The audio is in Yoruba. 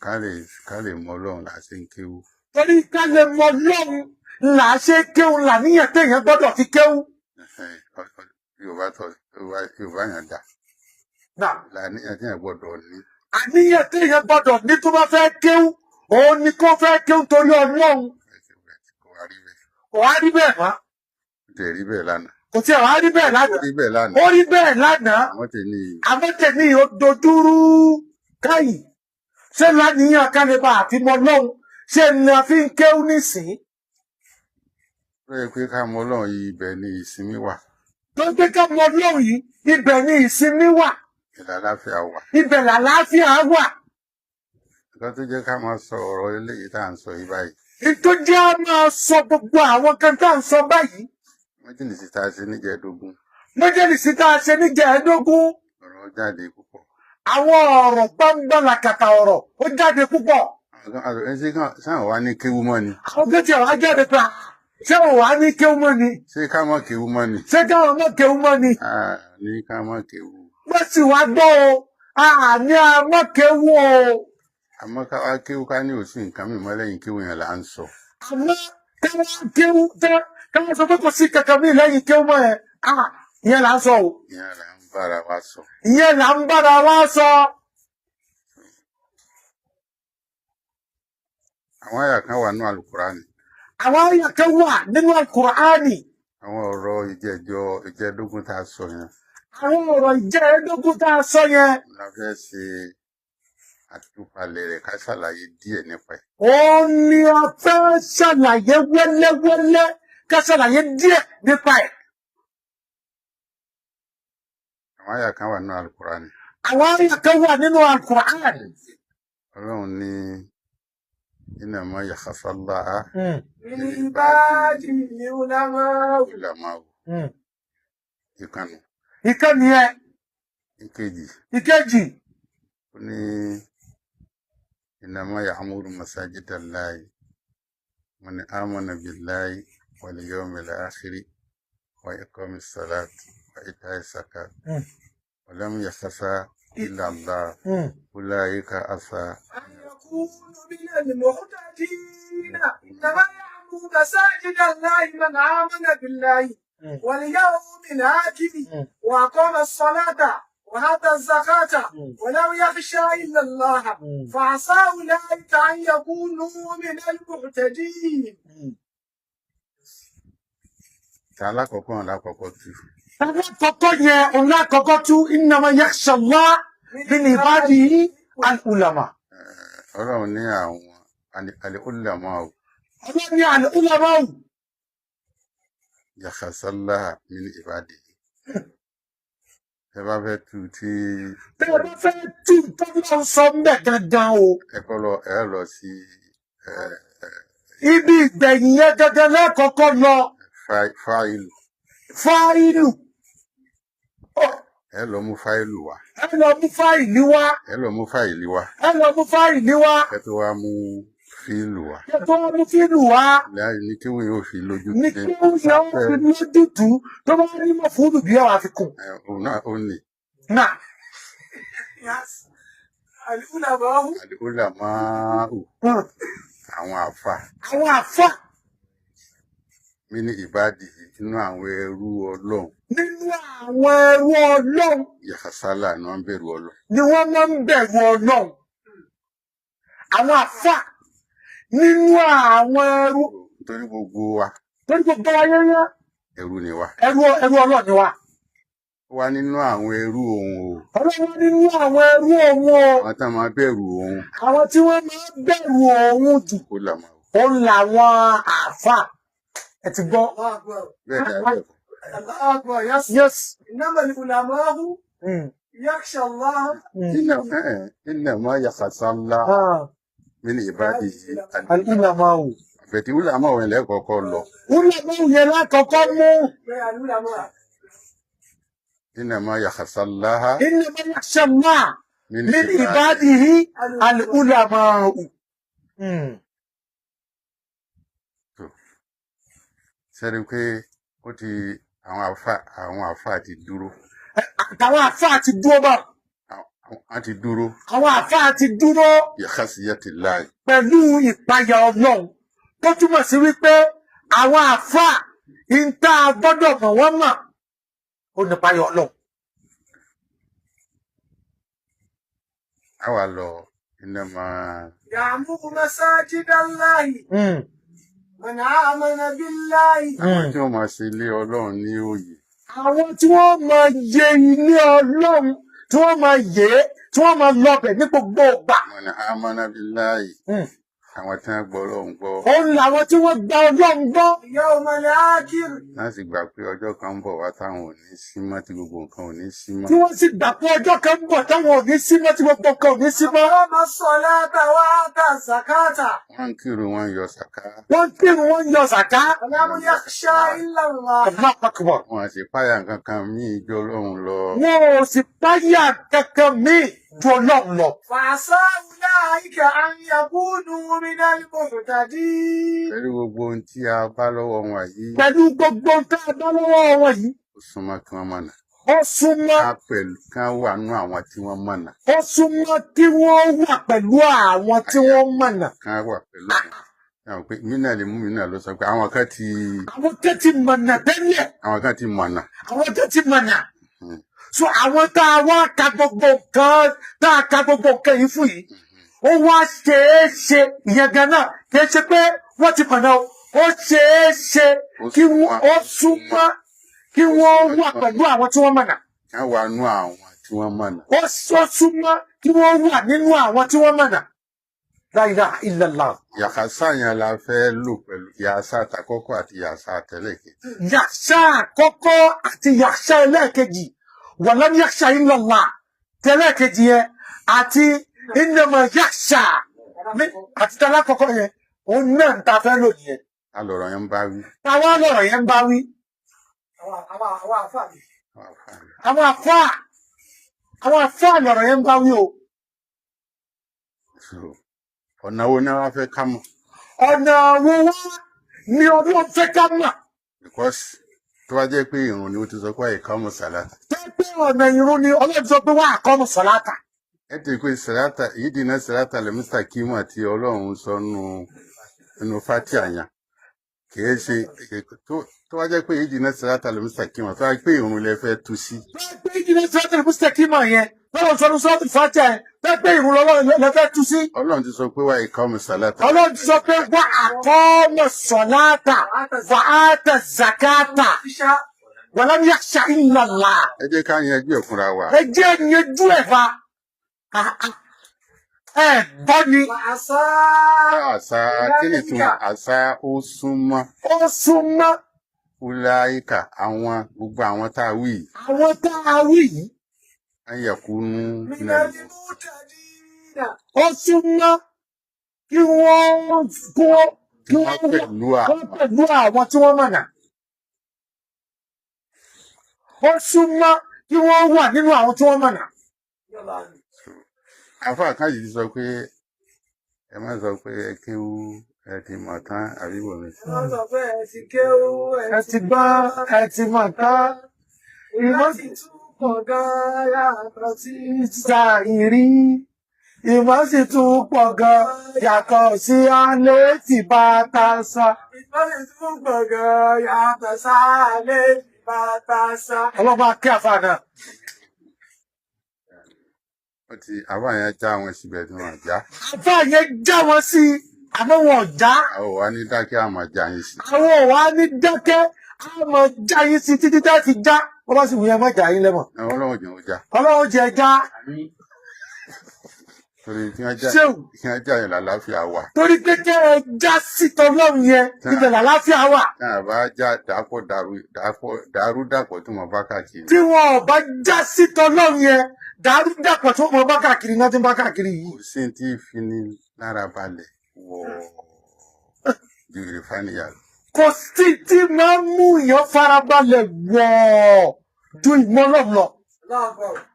Ká lè mọ Ọlọ́run là ṣe ń kéwú. Torí ká lè mọ Ọlọ́run là á ṣe kéwú, làníyàn téèyàn gbọ́dọ̀ fi kéwú. Ẹhẹ́n, Yorùbá tọ Yorùbá yẹn dà. Náà. Làníyàn téèyàn gbọ́dọ̀ ní. Àníyàn téèyàn gbọ́dọ̀ ní tó bá fẹ́ kéwú, òun ni kó fẹ́ kéwú torí Ọlọ́run. Kò wá rí bẹ́ẹ̀. Kò wá rí bẹ́ẹ̀ mọ́. Kò tẹ̀ rí bẹ́ẹ̀ lánàá. Kò tiẹ̀ wá rí bẹ́ẹ̀ Ó lánàá. rí bẹ́ẹ̀ lánàá. Ó rí bẹ́ẹ̀ lánàá. Àwọn tè ní. Àmọ́ tèmi ò dojúrú káyì. Ṣé láníyàn ká lè bá àfi mọ Ọlọ́run ṣé ni a fi ń kéwú nísìnyí? Ó yẹ pé ká mọ Ọlọ́run yìí, ibẹ̀ ni ìsinmi wà. Tó ń gbé ká mọ Ọlọ́run yìí, ibẹ̀ ni ìsinmi wà. Ìlà àlàáfíà wà. Ibẹ̀ làlàáfíà wà. Nǹkan tó jẹ́ ká máa sọ ọ̀rọ̀ eléyìí tá à ń sọ yìí báyìí, Ìtò jẹ́ á máa sọ gbogbo àwọn kan tá à ń sọ báyìí, májèlé tá a ṣe níjẹ̀ẹ́dógún, méjèèjì tá a ṣe níjẹ̀ẹ́dógún, ọ̀rọ̀ jáde púpọ̀. Àwọn ọ̀rọ̀ gbangba làkàtà ọ̀rọ̀ ó jáde púpọ̀. Àwọn kan ṣé sáwọn wá ní kéwú mọ́ ni? Àwọn tó tiẹ̀ wá jáde pé, "Ah, ṣé wọn wà á ní kéwú mọ́ ni?" Ṣé ká mọ́ kéwú mọ́ ni? Ṣé káwọn mọ́ kéwú mọ́ ni? Ah, ní ká mọ́ kéwú. Wọ́n sì wá gbọ́ o, àní a mọ́ kéwú o. Àmọ́ ká wá kéwú ká ní òsì nǹkan mìíràn lẹ́yìn kéwú yẹn là ń sọ. Àmọ́ káwọn kéwú tẹ́ káwọn sọ pé kò sí kankan mí lẹ́yìn kéwú mọ́ ẹ̀, ah, ìyẹn là ń sọ o. Ìyẹn là ń bára wa sọ. Ìyẹn là ń bára wa sọ. Àwọn àyà kan wà nínú Àlùkùránì. Àwọn àyà kan wà nínú Àlùkùránì. Àwọn ọ̀rọ̀ ìjẹjọ ìjẹdógún tá a sọ yẹn, Àwọn ọ̀rọ̀ ìjẹ́ẹ̀dógún tá a sọ yẹn, la fẹ́ ṣe àtúpalẹ̀ rẹ̀, ká ṣàlàyé díẹ̀ nípa ẹ̀. Òun ni a fẹ́ ṣàlàyé wẹ́lẹ́wẹ́lẹ́, ká ṣàlàyé díẹ̀ nípa ẹ̀. Àwọn àyà kan wà nínú Àlùkùránì. Àwọn àyà kan wà nínú Àlùkùránì. Ọlọ́run ní innama yakhshallaha من عباده العلماء. ulama'u. Ìkànnì. Ìkànnì ẹ. Ìkejì, Ìkejì, ó ní innama ya'muru masajidallahi man amana billahi wal yawmil akhiri wa iqamis salat wa ita'iz zakat wa lam yakhsha illa Allah ulaika asa أن يكونوا من المهتدين. إنما يعمر مساجد الله من آمن بالله واليوم الآخر وأقام الصلاة وآتى الزكاة ولم يخشى إلا الله فعسى أولئك أن يكونوا من المهتدين. Ta alákọ̀ọ́kọ́ hàn lákọ̀ọ́kọ́ tù. Alákọ̀ọ́kọ́ yẹn, òun lákọ̀ọ́kọ́ tú, innama yakhsha Allah min ibadihi al-ulama. Ọlọ́run ní àwọn al-ulama Ọlọ́run ní al-ulama yakhshallaha min ibadihi. Ẹ bá fẹ́ tu tí Tẹ́ ẹ bá fẹ́ tú tọ́lọ́ sọ ń bẹ̀ gangan o, ẹ kọ́ lọ, ẹ lọ sí ibi ìgbẹ̀yìn yẹn gangan lẹ́kọ̀ọ́kọ́ lọ. Fáìlù. Fáìlù. Ẹ lọ mú fáìlù wá. Ẹ lọ mú fáìlì wá. Ẹ lọ mú fáìlì wá. Ẹ lọ mú fáìlì wá. Ẹ tó wá mú fíìlù wá. Ẹ tó wá mú fíìlù wá. Láì ní kí wọ́n yóò fi lójú Ní dé kí wọ́n yẹ ó fi lójútùú tó bá rí mọ̀ fúlù bí ẹ̀ wá fi kún. Ẹ, òun náà ó ní Náà. Yes. العلماء al-ulama'u, àwọn àfa, Àwọn àfà, min ibadihi, inú àwọn ẹrú Ọlọ́run, nínú àwọn ẹrú Ọlọ́run, yakhshallaha ni wọ́n ń bẹ̀rù Ọlọ́run. Ni wọ́n máa ń bẹ̀rù Ọlọ́run. Àwọn àfà nínú àwọn ẹrú. Torí gbogbo wa, Torí gbogbo ayẹyẹ, ẹrú ni wa. Ẹrú Ọlọ́run ni wa. Ó wá nínú àwọn ẹrú òun o, Ọlọ́run nínú àwọn ẹrú òun o, àwọn tá máa bẹ̀rù òun, àwọn tí wọ́n máa ń bẹ̀rù òun jù, ó là máa wò. Òun làwọn àfà. Ẹ ti gbọ́. الله أكبر. Bẹ́ẹ̀ ni àbẹ̀ kọ́? الله أكبر. Yes. Yes. إنما العلماء يخشى الله Innama yakhshallaha min ibadihi Al-ulama'u. Àfẹ̀tí ulama òun lẹ́kọ̀ọ́kọ́ lọ. Ulama'u yẹn lákọ̀ọ́kọ́ mú. العلماء. Innama yakhshallaha Innama yakhsha Allah min min ibadihi ibadihi al-ulama'u. Tó sẹ́ni pé ó ti àwọn àfa ti dúró. Àtàwọn àfáà ti dúró bá. Wọ́n ti dúró. Àwọn àfáà ti dúró Bi khasiyatillahi. pẹ̀lú ìpayà Ọlọ́run, tó túmọ̀ sí wípé àwọn àfáà ìta gbọ́dọ̀ mọ̀ wọ́n mọ̀ ó nípayà Ọlọ́run. A wà lọ innama يعمر مساجد الله من آمن بالله. Àwọn tí wọ́n máa ṣe ilé Ọlọ́run ní òye. Àwọn tí wọ́n máa yẹ ilé Ọlọ́run, tí wọ́n máa yẹ é, tí wọ́n máa lọbẹ̀ ní gbogbo ìgbà. Man amana billahi. Àwọn tí wọ́n gbọ́ Ọlọ́run gbọ́. Òun làwọn tí wọ́n gba Ọlọ́run gbọ́. يوم الآخر. Láti gbà pé ọjọ́ kan ń bọ̀ wá táwọn ò ní sí mọ́, tí gbogbo nǹkan ò ní sí mọ́. Tí wọ́n sì gbà pé ọjọ́ kan ń bọ̀ táwọn ò ní sí mọ́, tí gbogbo nǹkan ò ní sí mọ́. أقام الصلاة وآتى الزكاة. Wọ́n ń kírun, wọ́n ń yọ sàká. Wọ́n ń kírun, wọ́n ń yọ sàká. ولم يخشى إلا الله. Allahu Akbar. Wọ́n á sì páyà nǹkan kan míì jọ Ọlọ́run lọ. Wọn ò sì páyà kankan míì ju Ọlọ́run lọ. فعسى أولئك أن يكونوا من المهتدين. Pẹ̀lú gbogbo ohun tí a bá lọ́wọ́ wọn yìí, Pẹ̀lú gbogbo ohun tá a bá lọ́wọ́ wọn yìí, ó súnmọ́ kí wọ́n mọ̀nà. ó súnmọ́ Ká pẹ̀lú ká wà nú àwọn tí wọ́n mọ̀nà. ó súnmọ́ kí wọ́n wà pẹ̀lú àwọn tí wọ́n mọ̀nà. Ká wà pẹ̀lú àwọn. Àwọn pé mínà lè mú mínà ló sọ pé àwọn kan ti Àwọn tó ti mọ̀nà tẹ́lẹ̀, àwọn kan ti mọ̀nà. àwọn tó ti mọ̀nà. So àwọn tá a wá ka gbogbo nǹkan tá a ka gbogbo nǹkan yìí fún yìí, ó wá ṣeé ṣe ìyẹn gan náà kì í ṣe pé wọ́n ti mọ̀nà o, ó ṣeé ṣe Ó kí wọ́n súnmọ́ ó súnmọ́ kí wọ́n wà pẹ̀lú àwọn tí wọ́n mọ̀nà. Ká wà nú àwọn tí wọ́n mọ̀nà. Ó súnmọ́ kí wọ́n wà nínú àwọn tí wọ́n mọ̀nà. La ilaha illallah. Yàkásá yẹn la fẹ́ lò pẹ̀lú yàsá àtàkọ́kọ́ àti yàsá àtẹlẹ́kejì. Yàṣà àkọ́kọ́ àti yàṣà ẹlẹ́ẹ̀kejì, walam yakhsha illallah tẹ́lẹ̀kejì yẹn àti innama yakhsha àti tẹ́lákọ́kọ́ yẹn, òun náà ń ta fẹ́ lò nìyẹn. Ta lọ̀rọ̀ yẹn ń bá wí. Táwa lọ̀rọ̀ yẹn ń bá wí. Àwọn àfáà mi. Àwọn àfáà rẹ̀. Àwọn àfáà lọ̀rọ̀ yẹn ń bá wí o. So, ọ̀nà wo ni wọ́n fẹ́ ká mọ̀? Ọ̀nà wo wá ni Ọlọ́run fẹ́ ká mọ̀? Because tó bá jẹ́ pé ìrun ni ó ti sọ pé àyíká sàlátà. Tẹ́ pé ọ̀nà ìrun ni Ọlọ́run sọ pé wá àkọ́mù sọ̀láta. Ẹ ti pé sàlátà yìí dìnnà sàlátà lẹ́mísà kímù àti Ọlọ́run sọ nù fatia yẹn. Kìí ṣe tó bá jẹ́ pé yìí dìnnà sàlátà lẹ́mísà kímù tó bá jẹ́ pé ìrun lẹ fẹ́ tu sí. Tẹ́ pé ìdílé sọ́tẹ̀lì mùsítẹ̀kìmọ̀ yẹn lọ́wọ́ sọ ní sọ́tẹ̀lì fàtíà yẹn, tẹ́ pé ìrun lọ́lọ́run lẹ fẹ́ tú sí. Ọlọ́run ti sọ pé wá àyíká sàlátà. Ọlọ́run ti sọ pé wá àkọ́mù sọ̀láta wà á tẹ zakata Iṣẹ́ walam yakhsha illallah. Ẹ jẹ́ ká yanjú ẹ̀ fúnra wa. Ẹ jẹ́ yanjú ẹ̀ fa ẹ gbọ́ ni. فعسى Àṣà kí ni ìtumọ̀ àṣà? Ó súnmọ́. Ó súnmọ́. Wúláìkà àwọn gbogbo àwọn tá a wí yìí. Àwọn tá a wí yìí. Ayẹ̀kúnú من náà المهتدين. Ó súnmọ́ kí wọ́n kí wọ́n kí kí wọ́n wọ́n wà pẹ̀lú wọ́n àwọn pẹ̀lú àwọn tí wọ́n mọ̀nà. Ó súnmọ́ kí wọ́n wà nínú àwọn tí wọ́n mọ̀nà. Àfáà kan yìí sọ pé ẹ má sọ pé ẹ kéwú ẹ ti mọ̀ tán àbí bòmí. Wọ́n sọ pé ẹ ti kéwú, Ẹ ti gbọ́, ẹ ti mọ̀ tán, ìmọ̀ ìmọ̀ sì tún pọ̀ gan-an yàtọ̀ sí ìrí ìmọ̀ sì tún pọ̀ gan yàtọ̀ sí alẹ́ tí bá ta sa. Ìmọ̀ sì tún pọ̀ gan-an yàtọ̀ sáálé bàtà sá. Ọlọ́ba kí àfa náà. Ó ti àfáà yẹn já wọn síbẹ̀ tí wọ́n já. Àfa yẹn já wọn sí i, àmọ́ wọn ò já. Àwọn ò wá ní dákẹ́ àmọ́ já yín sí. Àwọn ò wá ní dákẹ́, àmọ́ já yín sí títí tá fi já. Wọ́n bá sì wù yẹn, má jà yín lẹ́mọ̀. Ọlọ́run jẹun já. Ọlọ́run jẹ já. Torí kí wọ́n já Ṣéwù. kí wọ́n já yẹn làlàáfíà wà. Torí pé kẹ́ ẹ já sí tọlọ́run yẹn, ibẹ̀ làlàáfíà wà. Tí wọ́n bá já dàpọ̀ dàrú dàpọ̀ dàrú dàpọ̀ tí wọ́n bá káàkiri. Tí wọn ò bá já sí tọlọ́run yẹn, dàrúdàpọ̀ tí wọ́n mọ bá káàkiri náà tí ń bá káàkiri yìí. Kò sí tí fi ní lára balẹ̀ wọ̀ ju ìrìfàníyà lọ. Kò sí tí máa ń mú èèyàn farabalẹ̀ wọ̀ ju ìmọ̀ Ọlọ́run lọ. Lọ́gbọ̀n.